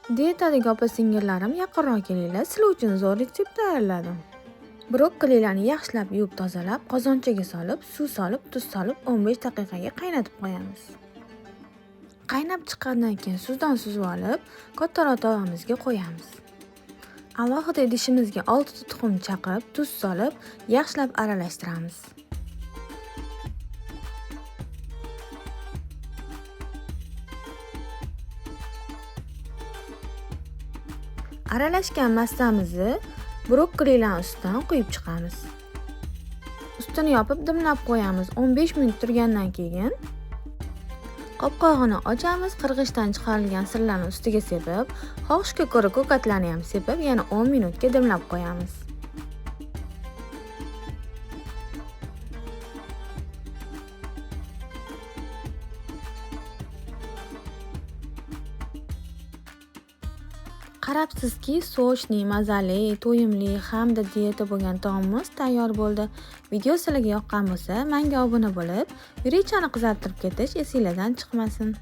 Diyetadagi opa-singillarim, yaqinroq kelinglar, sizlar uchun zo'r retsept tayyorladim. Brokkolilarni yaxshilab yuvib tozalab, qozonchaga solib, suv solib, tuz solib 15 daqiqaga qaynatib qo'yamiz. Qaynab chiqqandan keyin suvdan suzib olib, kattaroq tovamizga qo'yamiz. Alohida idishimizga 6 ta tuxum chaqib, tuz solib, yaxshilab aralashtiramiz. Aralashgan massamizni brokkolilar ustidan quyib chiqamiz. Ustini yopib dimlab qo'yamiz. 15 minut turgandan keyin qopqog'ini ochamiz, qirg'ichdan chiqarilgan sirlarni ustiga sepib, xohishga ko'ra ko'katlarni ham sepib, yana 10 minutga dimlab qo'yamiz. Qarabsizki, sochli, mazali, to'yimli hamda dieta bo'lgan taomimiz tayyor bo'ldi. Video sizlarga yoqqan bo'lsa, menga obuna bo'lib, yurakchani qizartirib ketish esingizdan chiqmasin.